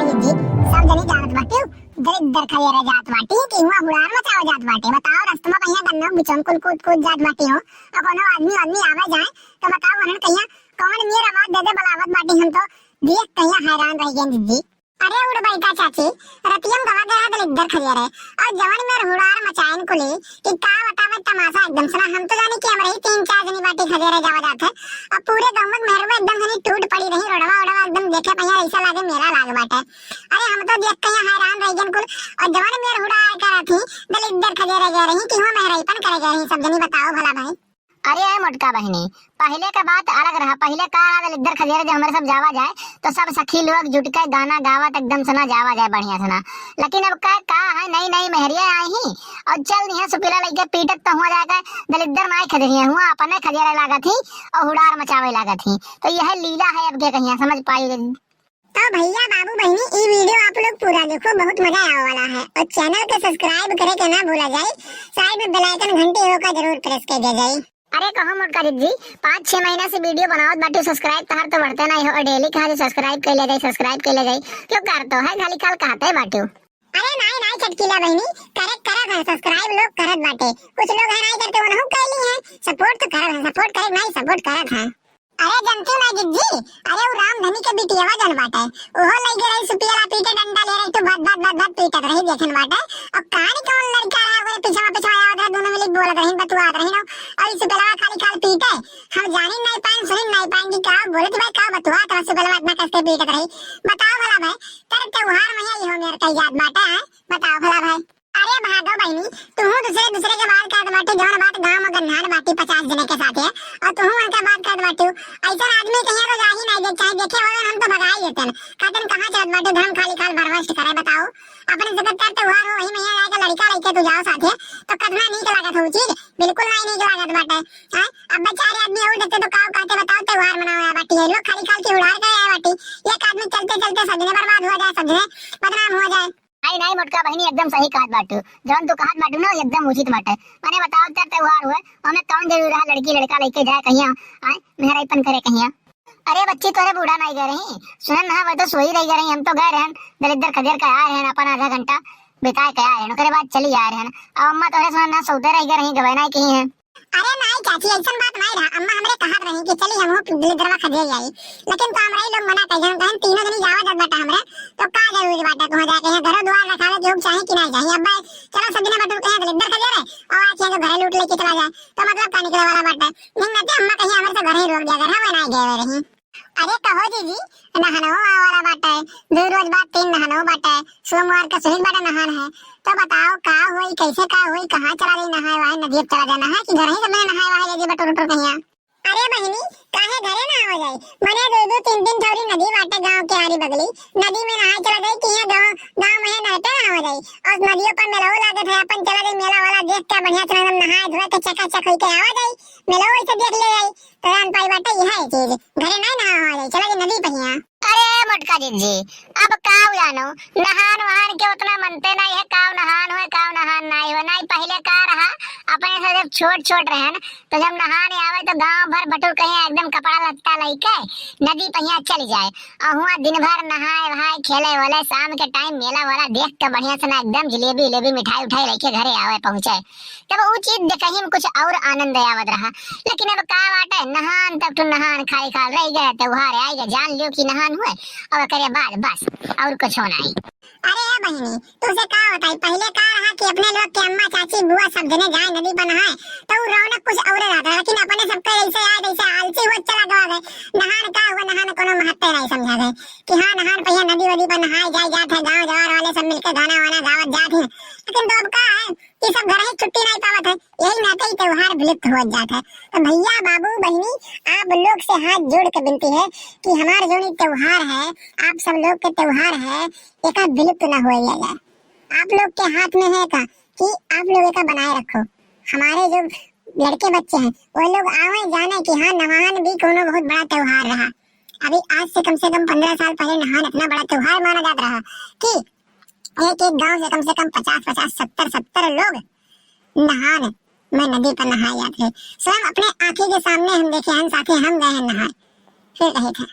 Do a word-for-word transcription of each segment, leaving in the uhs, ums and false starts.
जी, सब जनी जानत बाटे, दलिद्दर खदेरे जात बाटे कि हुआँ हुड़ार मचावे जात बाटे। बताओ, रस्तवा पहिया गन्ना बिचौन कुल कूद कूद जात बाटे हो, और कोनो आदमी, आदमी आवे जाए तो बताओ, उन्हन कहिया कौन मेर आवाज दे दे बुलावत बाटे, हम तो देख कहिया हैरान रह गए जी। अरे उड़ बैठा चाची, रतियम गवा गया दलिद्दर खदेरे, और जवन मेर हुड़ार मचाइन कुली कि का बतावे तमाशा एकदम सना। हम तो जानी कि हमरे ही तीन चार जनी बाटी खदेरे जावा जात है। अब पूरे गाँव में मेहरवा एकदम सनी टूट पड़ी रही, रोडवा ओडवा एकदम देखे पहिया ऐसा लागे मेला लाग बाटे। अरे हम तो देख के यहाँ हैरान रह गन कुल। और जवन मेर हुड़ार करत ही दलिद्दर खदेरे गए रही कि हुआँ मेहराईपन करे गए रही सब जनी। बताओ भला भाई। अरे ए मोटका बहिनी, पहिले का बात अलग रहा। पहिले का रहा, दलिद्दर खदेरे जब हमरे सब जावा जाए तो सब सखी लोग जुट के गाना गावत एकदम सना जावा जाए बढ़िया सना। लेकिन अब का, का है, नई नई मेहरिया आई ही और चल दिहे सुपीला लइके पीटत तो हुआँ जाके दलिद्दर नाई खदेरिहे, हुआँ अपने खदेरे लागत ही और हुड़ार मचावे लागत ही। तो यह लीला है अब के कहिया, समझ पाई। तो भैया बाबू बहिनी, ई video आप लोग पूरा देखो, बहुत मजा आवे वाला है। और channel के subscribe करे के ना भूला जाए, side में bell icon घंटी होका जरूर press कर दिया जाए। अरे कहो मोटका दीदी, पाँच छह महीना से video बनावत बाटू, subscribe तहार तो बढ़ते नहीं हो, और daily कहा जो subscribe कर ले जाए, subscribe कर ले जाए, क्यों कर तो है खाली खाल कहते बाटू? अरे नाई नाई चटकीला बहिनी, करे करत है subscribe, लोग करत बाटे, कुछ लोग है नाई करते, उनहु कर ली है, support तो करत है, support करे नाई support करत है। अरे जनती ना जिज्जी, अरे उ रामधनी के बिटियावा जन बाटे, ओहो लइके रही सुपियला पीटे डंडा ले रही, तो भद भद भद भद पीटत रही देखन बाटे। अब कानी कौन लड़का रहा, ओकरे पिछवा पिछवा आवत रहा, दोनों मिली बोलत रही, बतुआत रही ना। और ई सुपियलवा खाली खाल पीटे, हम जानी नहीं पाएन, सुनी नहीं पाएन कि का बोलत भाई, का बतुआत रहा सुपियलवा इतना कस के पीटत रही। बताओ भला भाई, तर त्योहार में यही हो मेर कही जात बाटे है, बताओ भला भाई। अरे भागो बहिनी, तुहू दूसरे दूसरे के बात करत बाटी, जौन बात गाँव में गन्हार बाटी पचास जने के साथे, और तुहू उनके बात करत बाटी। ऐसन आदमी कहिया तो जा ही नहीं दे, चाहे देखे होवे हम तो भगाई देतन। कहतन कहाँ चलत बाटी धर्म खाली खाल भरवस्ट करे बताओ। अपने जगत का त्योहार हो, वही में यहाँ जाके लड़का लइके तू जाओ साथे, तो कतना नीक लागत हो चीज, बिल्कुल नहीं नीक लागत बाटे। हाँ, अब बेचारे आदमी और देखते तो का कहते बताओ, त्योहार मनावे आया बाटी है, लोग खाली खाल की उड़ार करे आया बाटी, एक आदमी चलते चलते सजने बर्बाद हो जाए, सजने बदनाम हो जाए। नहीं, नहीं, मोटका बहिनी, एकदम सही कहत बाटू। जौन तू कहत बाटू ना, एकदम उचित बाटे। मने बताओ, तेर त्योहार हुए, ओमे कौन जरूरी रहा लड़की लड़का लइके जाए कहिया, आए, मेहराईपन करे कहिया? अरे बच्ची, तोरे बूढ़ा नहीं गए रही, सुनन ना, वह तो सोई रह गए रही, हम तो गए रहन, दलिद्दर खदेर के आए रहन, अपन आधा घंटा बिताए के आए रहन, ओकरे बाद चली आए रहन। अब अम्मा तोरे सुनन ना, सोते रह गए रही, गवे नहीं कही हैं। अरे नाई चाची, ऐसन बात नाई रहा। अम्मा हमरे कहत रही कि चली हमहू दलिद्दरवा खदेर आई, लेकिन तो हमरे लोग मना कर देन, कहन तीनों जनी जावा जब बाटा हमरे, तो का जरूरी बाटा तुहाँ जाके यहाँ घरो दुआर रखावे के हुक चाही कि नाई चाही। अब चलो सब जने बटुर के यहाँ दलिद्दर खदेर है और आज यहाँ के घरे लूट लेके चला जाए, तो मतलब का निकले वाला बाटा? नहीं ना, अम्मा कहीं हमरे से घर ही रोक दिया, घर हमें नाई गए रही। अरे कहो जीजी, नहनवो आवे वाला बाटे, दो रोज बाद तीन नहनवो बाटे, सोमवार का सुहित बाटे नहान है। तो बताओ का होई, कैसे का होई, कहाँ चला जाई नहाए वहाए, नदी अब चला जाए नहाए कि घर ही सब में नहाए वहाए जाए बटुर उटुर कहिया? अरे बहिनी, काहे घरे ना हो जाई, मने दो दो तीन तीन ठौरी नदी बाटे गाँव के आरी बगली, नदी में नहाए चला जाई कि यहाँ गाँव, गाँव में नहते ना हो जाई। और नदियों पर मेला लागत है, अपन चला जाई मेला वाला देख के बढ़िया से एकदम नहाए धोए के चकाचक होई के आवा जाई, मेला वैसे देख ले जाई। तो जान पाई बाटे, यह है चीज, घरे नहीं नहा हो जाए, चला जाए नदी पहिया। अरे मोटका जीजी, अब काव जानो, नहान वहान के उतना मनते नहीं है, काव नहान हुए, काव नहान नहीं हुए। नहीं पहले का रहा, अपने से जब छोट छोट रहन, तो जब नहाने आवे तो गांव भर बटुर कहीं एकदम कपड़ा लत्ता लेके नदी पहिया चली जाए, और हुआ दिन भर नहाए वहाए, खेले वाले, शाम के टाइम मेला वाला देख के बढ़िया से ना एकदम जिलेबी उलेबी मिठाई उठाई लेके घरे आवे पहुंचे। तब उ चीज देखही में कुछ और आनंद आवत रहा। लेकिन अब का बाटे, नहान तब तो नहान खाली खाल रह गए, त्योहार आए गए, जान लियो कि नहान हुए, और ओकरे बाद बस और कुछ होना ही। अरे ए बहिनी, तुझे का बताई, पहले का रहा कि अपने लोग के अम्मा, चाची, बुआ सब जने जाए नदी पर नहाए, तो उ रौनक कुछ और रहता, लेकिन अपने सबके ऐसे याद ऐसे आलसी हुआ चला गवा गए। नहान का हुआ, नहान कोनो महत्व नहीं समझा गए कि हाँ, नहान पहिया नदी वदी पर नहाए जाए जात है, गाँव जवार वाले सब मिलके गाना वाना गावत जात हैं। लेकिन तो अब का है, ये सब घर ही छुट्टी नहीं पावत है, यही नाते ही त्योहार विलुप्त हो जात है। तो भैया, बाबू, बहिनी, आप लोग से हाथ जोड़ के विनती है कि हमार जो ये त्योहार है, आप सब लोग के त्योहार है, एका विलुप्त ना हो जाए। आप लोग के हाथ में है का कि आप लोग एका बनाए रखो। हमारे जो लड़के बच्चे हैं, वो लोग आवे जाने कि हाँ, नहान भी कोनो बहुत बड़ा त्योहार रहा। अभी आज से कम से कम पन्द्रह साल पहले नहान इतना बड़ा त्योहार माना जाता रहा कि एक एक गांव से कम से कम पचास पचास, सत्तर सत्तर लोग नहान में नदी पर नहाए जाते हैं। स्वयं अपने आंखी के सामने हम देखे हैं, साथे हम गए हैं नहाए। फिर कहे था,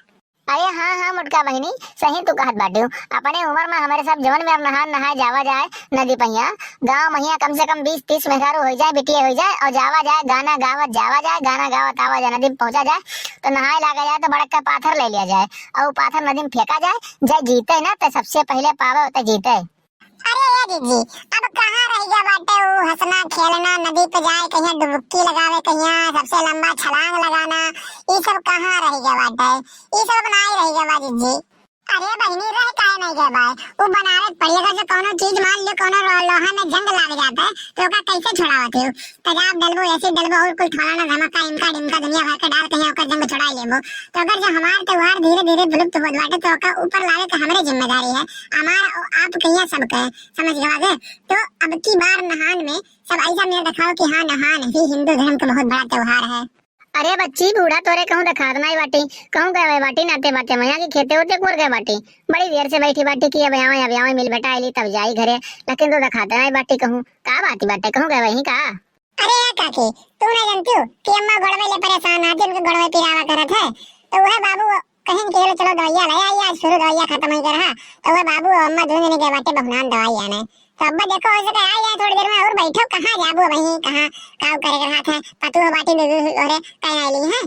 अरे हाँ, हाँ, मोटका बहिनी, सही तू कहत बाटिउ। अपने उमर मा हमरे सब जवन मेर नहान नहाए जावा जाए नदी पहिया, गाँव महिया कम से कम बीस तीस मेहरारू होइ जाए, बिटिया होइ जाए, अउर जावा जाए, गाना गावत जावा जाए, गाना गावत आवा जाए, नदी मा पहुँचा जाए, तो नहाए लागा जाए, तो बड़का पाथर ले लिया जाए, अउर पाथर नदी मा फेंका जाए, जे जीते ना, तो सबसे पहिले पावे, ओते जीते। अरे ए जीजी, अब कहाँ रहि गया बाटे उ हँसना, खेलना, नदी पे जाए, कहिया डुबकी लगावे, कहिया सबसे लंबा छलांग लगाना, ई सब कहाँ रहि गया बाटे? ई सब नाई रहि गया बा जीजी। अरे बहिनी, रह काहे नाई गया बा? उ बनावे के पड़ी, अगर जो कौनो चीज, मान लियो, कौनो लो-, लोहा में जंग लाग जाता है, तो ओका कैसे छुड़ावत हो? तेजाब डलबो, एसिड डलबो अउर कुल फलाना धमाका, इमका डिमका दुनिया भर के डाल के यहाँ ओकर जंग छुड़ाई लेबो। तो अगर जो हमार त्योहार धीरे धीरे विलुप्त होत बाटे, तो ओका ऊपर लावे के हमरे जिम्मेदारी है, हमार अउर आप कहिया सबके, समझ गवा के? तो अब की बार नहान में सब ऐसा मेर दिखाओ कि हाँ, नहान ही हिंदू धर्म के बहुत बड़ा त्योहार है। अरे बच्ची, बूढ़ा तोरे कहूँ देखात नाई बाटी, कहूँ गए बाटी, नाते बाते मया के खेते होते कोर गए बाटी। बड़ी देर से बैठी बाटी कि अब आवे, अब आवे, मिल बेटा आइली तब जाई घरे, लेकिन तू देखात नाई बाटी कहूँ। का बात बाटे, कहूँ गए वहीं का? अरे ए काकी, तू ना जानती हो कि अम्मा गोड़वे ले परेशान आती, उनके गोड़वे पिरावा करत है, तो वह बाबू कहिन कि "चलो, चलो दवाइया ले आई, आज शुरू दवाइया खत्म होई रहा।" तो वह बाबू और अम्मा दोनों जने गए बाटे बहुनान दवाई आने। तो अब्बा देखो, हो सके आई जाए थोड़ी देर में, और बैठो, कहाँ जाबू वहीं, कहाँ काव करे के रहा था, पतू हो बाटी दे दे, अरे कहीं आई ली है।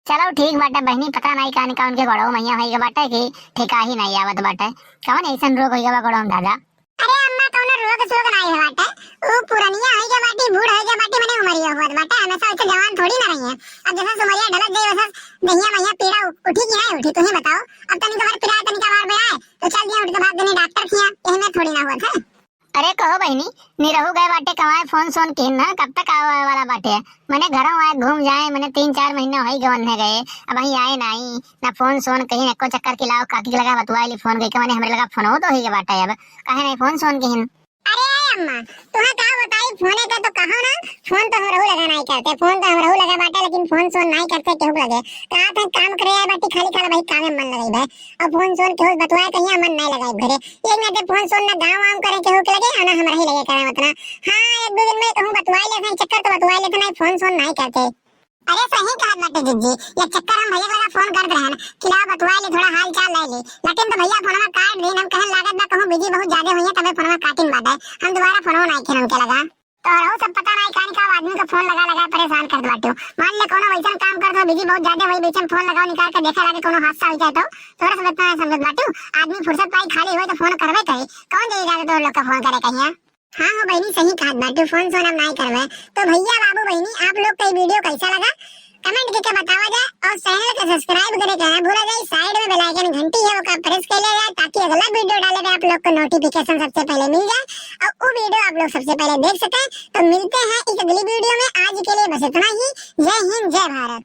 चलो ठीक बाटे बहिनी, पता नहीं का निका उनके गोड़वा मैया होई के बाटे कि ठेका ही नहीं आवत बाटे। कौन ऐसन रोग होई गवा गोड़वा में दादा? अरे अम्मा, कौनो रोग सोग नाई है बाटे। ऊ पुरनिया होई गया बाटी, बूढ़ होई गया बाटी, मने उमरिया हुआ बाटे, हमेशा ऐसे जवान थोड़ी ना रही है। अब जैसे उमरिया ढलत जाई, वैसे दहिया महिया पीड़ा उ-, उठी कि नहीं उठी, तू ही बताओ। अब तनी कमर पिराए, तनी कमर पिराए, तो चल दिया उठ के भाग देने डॉक्टर किया, यही में थोड़ी ना हुआ था। अरे कहो बहिनी, निरहू गए बाटे कमाए, फोन सोन किहिन ना, कब तक आवे वाला बाटे? मने घरों आए घूम जाए, मने तीन चार महीना होई गवन है गए, अब वहीं आए नाई, ना फोन सोन किहिन, एको चक्कर की लाओ काकी के लगा बतुआ ली फोन कइके, मने हमरे लगा फोन हो तो होई गए बाटे, अब काहे नहीं फोन सोन किहिन? अरे अम्मा, तुहा का बताई, फोने का तो कहो ना, फोन तो हमरहू लगा नाई करते, फोन तो हमरहू लगा बाटे, लेकिन फोन सोन नाई करते केहू के लगे। कहा था काम करे आए बाटी, खाली खाली वही कामे में मन लगाई बे। अब फोन सोन केहू बतुआ कहिया मन नाई लगाई घरे। एक ना ते फोन सोन ना गाँव वाम करे केहू के लगे, आना हमरही लगे करे उतना। हाँ, एक दो दिन में कहूँ बतुआ लेते हैं, चक्कर तो बतुआ लेते नहीं, फोन सोन नाई करते। अरे सही कहत बाटे जिज्जी, ये चक्कर हम भैया के लगा फोन करत रहन कि लाओ बतुआ ले, थोड़ा हाल चाल ले ले, लेकिन तो भैया फोनवा काट दीन। हम कहन लागत बा कहूँ बिजी बहुत ज्यादा होइए, तबे फोनवा काटिन बाटे, हम दोबारा फोनवा नाई खेल उनके लगा। तो रहू सब पता नाई कान का आदमी का फोन लगा लगा परेशान करत बाटू। मान ले कोनो वैसन काम करत हो, बिजी बहुत ज्यादा होई, बीच में फोन लगाओ, निकाल के देखा लागे कोनो हादसा हो जाए तो। तोरा सब इतना समझत बाटू, आदमी फुर्सत पाई खाली होए तो फोन करबे करे, कौन दे इजाजत तोर लोग का फोन करे कहिया? हाँ हो बहिनी, सही कहत बाटू, फोन सोन हम नाई करबे। तो भैया बाबू बहिनी, आप लोग का ये वीडियो कैसा लगा, कमेंट करके बतावा जाए और चैनल के सब्सक्राइब करे के ना भूला जाए। साइड में बेल आइकन घंटी है, ओका प्रेस कर लिया जाए ताकि अगला वीडियो डाले पे आप लोग को नोटिफिकेशन सबसे पहले मिल जाए और वो वीडियो आप लोग सबसे पहले देख सके। तो मिलते हैं एक अगली वीडियो में, आज के लिए बस इतना ही। जय हिंद, जय भारत।